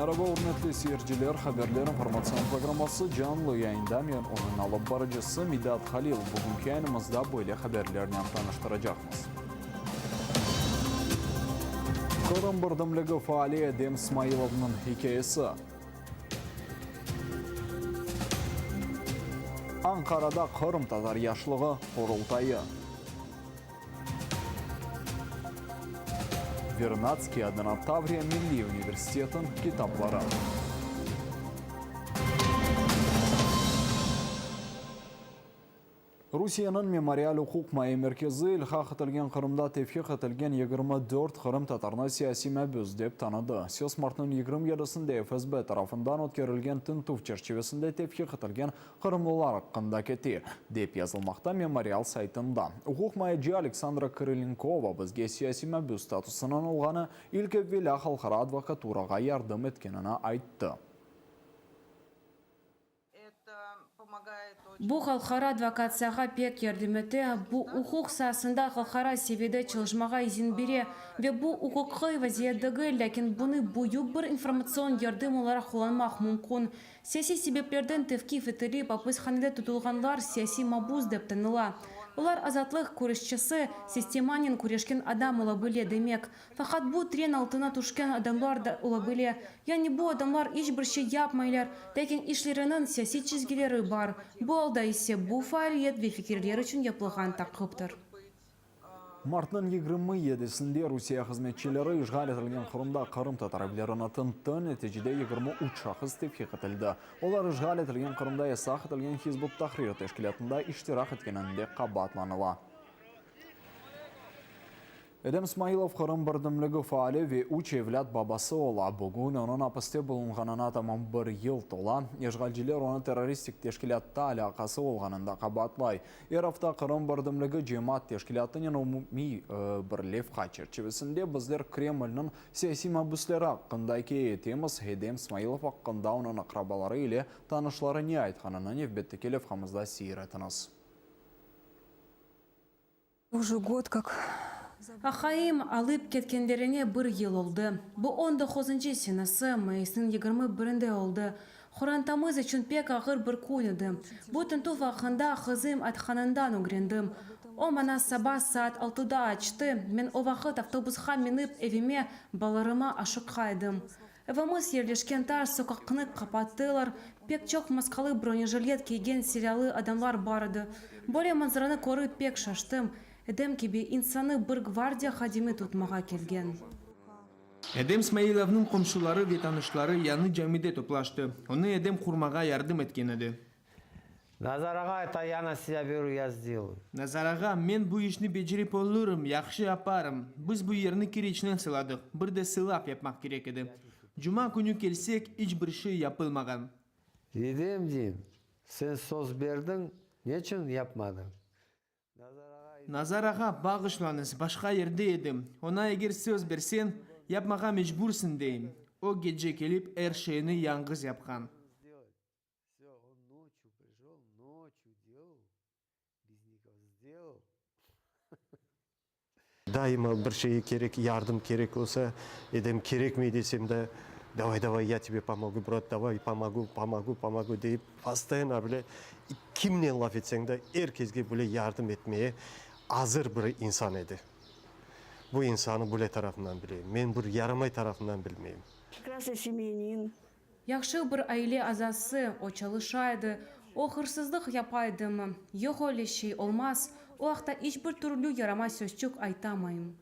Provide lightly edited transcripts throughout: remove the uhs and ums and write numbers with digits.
Meraba, ürmetli seyirciler, Haberler informatsion programması canlı yayında, men onıñ alıp barıcısı Midat Halil. Bugünki yayınımızda böyle haberlernen tanıştıracaqmız. Qırım birdemligi faali Edem Smailovnıñ ikâyesi. Ankarada qırımtatar yaşlığı qurultayı. Vernadskiy adına Tavriya milliy universitetiniñ kitapları. Rusiyeniñ Memorial uquqmaye merkezi ilhaq etilgen Qırımda tevfiq etilgen 24 qırımtatarnı siyasiy mabüs dep tanıdı. Söz martnıñ 27-sinde FSB tarafından ötkerilgen tintüv çerçivesinde tevfiq etilgen qırımlılar aqqında kete, dep yazılmaqta Memorial saytında. Uquqmayeci Aleksandra Kırılenkova bizge siyasiy mabüs statusınıñ olğanı ilk evelâ halqara advokaturağa yardım etkenini ayttı. Bu halqara advokatsiyağa pek yardım ete, bu uquq saasında halqara seviyede çalışmağa izin bere ve bu uquqiy vaziyet degil, lâkin bunı büyük bir informatsion yardım olaraq qullanmaq mümkün. Siyasiy sebeplerden tevqif etilip, apishanede tutulğanlar siyasiy mabus dep tanıla. Olar azatlıq küreşçisi, sistemanen küreşken adam ola bile, demek. Faqat bu tren altına tüşken adamlar da ola bile. Yani bu adamlar iç bir şey yapmaylar, lâkin işleriniñ siyasiy çizgileri bar. Bu alda ise bu faaliyet ve fikirler içün yapılğan taqiptir. Martnıñ 27-sinde Rusiye hızmetçileri işğal etilgen Qırımda qırımtatar evlerini tintti, neticede 23 şahıs tevfiq etildi. Olar işğal etilgen Qırımda yasaq etilgen Hizb ut-Tahrir teşkilâtında iştirak etkeninde qabaatlanıla. Edem Smailov Qırım birdemligi faali ve üç evlât babası ola. Bugün onıñ apiste bulunğanına tamam bir yıl tola. İşğalciler onı terroristik teşkilâtta alâqası olğanında qabaatlay. Er afta Qırım birdemligi cemaat teşkilâtınen umumiy bir levha çerçivesinde bizler Kremlniñ siyasiy mabüsleri aqqında ikâye etemiz. Edem Smailov aqqında onıñ aqrabaları ile tanışları ne aytqanını nevbetteki levhamızda seyir etiñiz. Uje god kak. Aqayım alıp ketkenlerine bir yıl oldı. Bu on doquzıncı senesi, mayısnıñ 21-inde oldı. Qorantamız içün pek ağır bir kün edi. Bu tintüv aqqında qızım aytqanından ögrendim. O maña saba saat altıda açtı, men o vaqıt avtobusqa minip evime, balalarıma aşıqa edim. Evimiz yerleşken tar soqaqnı qapattılar, pek çoq maskalı, bronejilet kiygen silâlı adamlar bar edi. Böyle manzaranı körip pek şaştım, Edem kibi insanı bir gvardiya hadimi tutmağa kelgen. Edem Smailovnıñ qomşuları ve tanışları yañı camide toplaştı. Onı Edem qurmağa yardım etken edi. Nazar ağa, eto ya na sebâ beru, ya sdeloyu. Nazar ağa, men bu işni becerip olurım, yahşı yaparım. Biz bu yerni kireçnen sıladıq, bir de sılav yapmaq kerek edi. Cuma künü kelsek, iç bir şey yapılmağan. Edem, deyim, sen söz berdiñ, neçün yapmadıñ? Nazar ağa, bağışlañız, başqa yerde edim. Oña eger söz berseñ, yapmağa mecbursıñ, deyim. O gece kelip er şeyni yañğız yapqan. Daima bir şeyi kerek, yardım kerek olsa, Edem kerekmey desem de, davay, davay, ya tebe pomogu, brat, davay, pomogu, pomogu, pomogu deyip, postoyanno bile kimnen laf etseñ de, er kesge bile yardım etmeye azır bir insan edi. Bu insanı böyle tarafından bileyim. Men bir yaramay tarafından bilmeyim. Prekrasnıy semyanin. Yahşı bir aile azası, o çalışa edi. O hırsızlıq yapa edimi? Yoq, öyle şey olmaz. O aqta iç bir türlü yaramay sözçük aytamayım.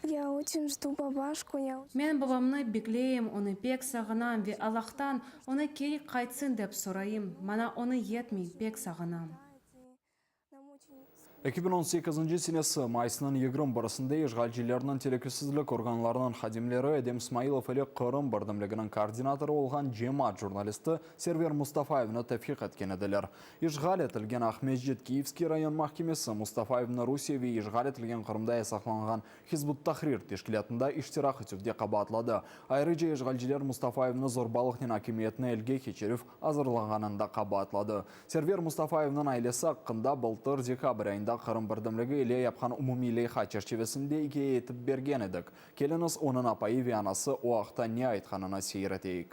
Ya oçün jdu babaşku, ya oçün. Men babamnı bekleyim, onı pek sağınam ve Allahtan onı keri qaytsın dep sorayım. Maña onı yetmey, pek sağınam. 2018-nci senesi mayısnıñ 21-sinde işğalcilerniñ telükesizlik organlarınıñ hadimleri Edem Smailov ile Qırım birdemliginiñ koordinatorı olğan cemaat jurnalisti Server Mustafayevni tevfiq etken ediler. İşğal etilgen Aqmescit Kiyevskiy rayon mahkemesi Mustafayevni Rusiye ve işğal etilgen Qırımda yasaqlanğan Hizb ut-Tahrir teşkilâtında iştirak etüvde qabaatladı. Ayrıca işğalciler Mustafayevni zorbalıqnen akimiyetni elge keçirüv azırlağanında qabaatladı. Server Mustafayevniñ ailesi aqqında bıltır dekabr ayında. aqta Qırım birdemligi ile yapqan umumiy leyha çerçivesinde ikâye etip bergen edik. Keliñiz, onıñ apayı ve anası o aqta ne aytqanını seyir eteyik.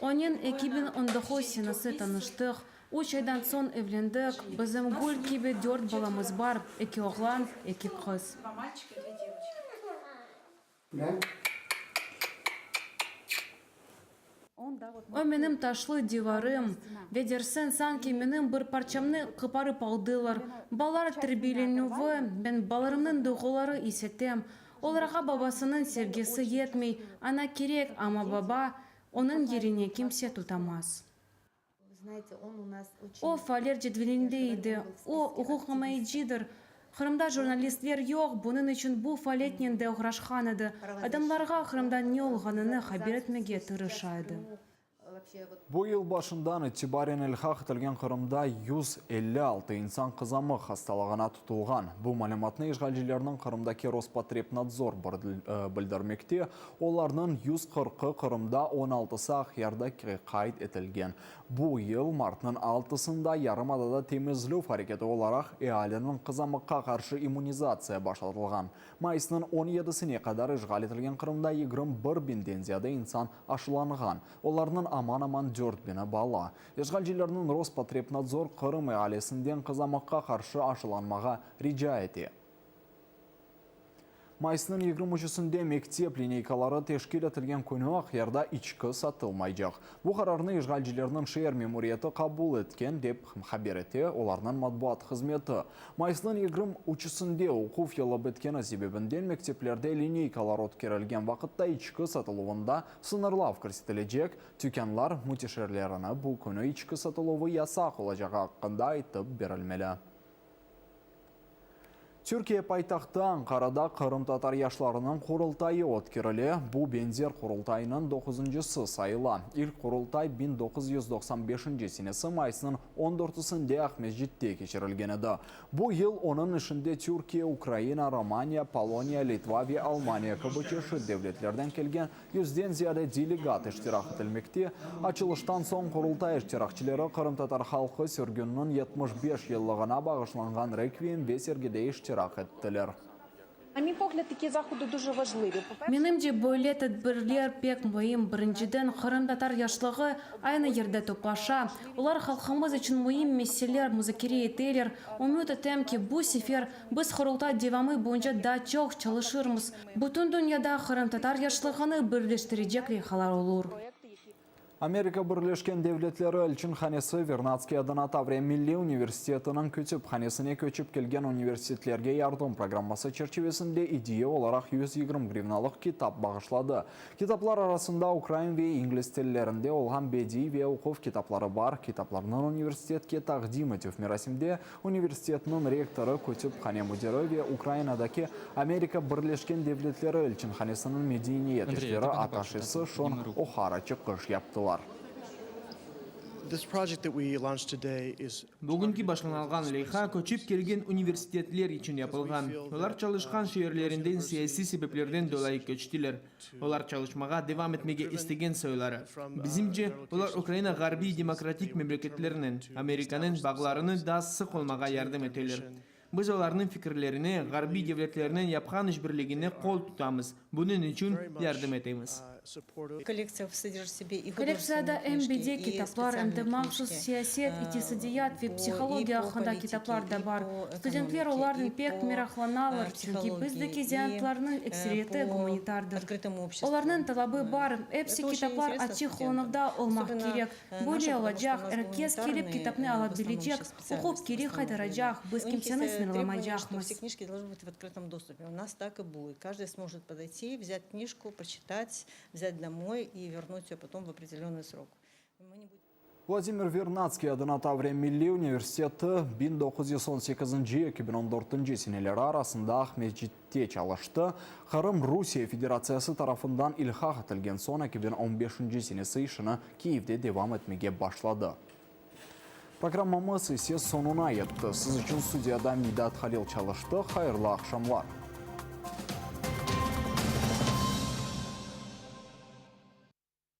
Onen 2019 senesi tanıştıq. Üç aydan soñ evlendik. Bizim gül kibi dört balamız bar, eki oğlan, eki qız. O menim taşlı divarım, ve dersiñ sanki menim bir parçamnı qıparıp aldılar. Balalar terbiyelenüvi, men balalarımnıñ duyğuları is etem. Olarğa babasınıñ sevgisi yetmey, ana kerek, amma baba, onıñ yerine kimse tutamaz. O, faaller cedvelinde edi. O, uquqimayecidir. Qırımda jurnalistler yoq, bunıñ içün bu faaliyetnen de oğraşqan edi. Adamlarğa Qırımda ne olğanını haber etmege tırışa edi. Bu yıl başından itibaren ilhaq etilgen Qırımda 156 insan qızamıq hastalığına tutulğan. Bu malümatnı işğalcilerniñ Qırımdaki Rospotrebnadzor bildirmekte. Olarnıñ 140-ı Qırımda, on altısı Aqyarda qayd etilgen. Bu yıl martnıñ altısında yarımadada temizlüv areketi olaraq ealiniñ qızamıqqa qarşı immunizatsiya başlatılğan. Mayısnıñ on yedisine qadar işğal etilgen Qırımda 21 biñden ziyade insan aşılanğan, olarnıñ aman-aman dört biñi bala. İşğalcilerniñ Rospotrebnadzor Qırım ealisinden qızamıqqa qarşı aşılanmağa rica ete. Mayısnıñ yigirmi üçüsinde mektep lineykaları teşkil etilgen künü Aqyarda içki satılmaycaq. Bu qararnı işğalcilerniñ şeer memuriyeti qabul etken, dep haber ete olarnıñ matbuat hızmeti. Mayısnıñ 23-sinde oquv yılı bitkeni sebebinden mekteplerde lineykalar ötkerilgen vaqıtta içki satıluvında sıñırlav kirsetilecek, tükânlar müteşerlerine bu künü içki satıluvı yasaq olacağı aqqında aytıp berilmeli. Türkiye paytahtı Ankarada qırımtatar yaşlarınıñ qurultayı ötkerile. Bu beñzer qurultaynıñ doquzıncısı sayıla. İlk qurultay 1995 senesi mayısnıñ on dörtüsinde Aqmescitte keçirilgen edi. Bu yıl onıñ işinde Türkiye, Ukraina, Romaniya, Poloniya, Litva ve Almaniya kibi çeşit devletlerden kelgen Yüzden ziyade delegat iştirak etilmekte. Açılıştan soñ Qurultay iştirakçileri qırımtatar halqı sürgüniniñ 75 yıllığına bağışlanğan rekviyem ve sergide iştirak ettiler. Menimce, böyle tedbirler pek müim. Birinciden, qırımtatar yaşlığı aynı yerde toplaşa. Olar halqımız içün müim meseleler muzakere eteler. Ümüt etem ki, bu sefer biz Qurultay devamı boyunca daa çoq çalışırmız. Bütün dünyada qırımtatar yaşlığını birleştirecek leyhalar olur. Amerika Birleşken Devletleri elçinhanesi Vernadskiy adına Tavriya milliy universitetiniñ kütüphanesine köçip kelgen universitetlerge yardım programması çerçivesinde ediye olaraq 120 grivnalıq kitap bağışladı. Kitaplar arasında ukrain ve ingliz tillerinde olğan bediiy ve oquv kitapları bar. Kitaplarnıñ universitetke taqdim etüv merasimde universitetniñ rektorı, kütüphane müdiri ve Ukrainadaki Amerika Birleşken Devletleri elçinhanesiniñ medeniyet işleri attaşesi Şon O'Hara çıqış yaptılar. Bugünki başlanılğan leyha köçip kelgen universitetler içün yapılğan. Olar çalışqan şeerlerinden siyasiy sebeplerden dolayı köçtiler. Olar çalışmağa devam etmege istegen soyları. Bizimce, olar Ukraina ğarbiy demokratik memleketlerinen, Amerikanen bağlarını daa sıq olmağa yardım eteler. Biz olarnıñ fikirlerine, ğarbiy devletlernen yapqan işbirligine qol tutamız, bunıñ içün yardım etemiz. Kollektsiyada em bediy kitaplar, em de mahsus siyaset, iqtisadiyat ve psihologiya aqqında kitaplar da bar. Studentler olarnen pek meraqlanalar, çünki bizdeki zenaatlarnıñ ekseriyeti gumanitardır. Olarnıñ talabı bar, episi kitaplar açıq qullanuvda olmaq kerek. Böyle olacaq, er kes kelip kitapnı ala bilecek, oqup keri qaytaracaq, biz kimseni sıñırlamaycaqmız. Vladimir Vernadskiy adına Tavriya milliy universiteti 1918-nci, 2014-nci seneleri arasında Aqmescitte çalıştı. Qırım Rusiye Federatsiyası tarafından ilhaq etilgen soñ 2015-nci senesi işini Kiyevde devam etmege başladı. Programmamız ise soñuna yetti. Siz içün studiyada Midat Halil çalıştı. Hayırlı aqşamlar!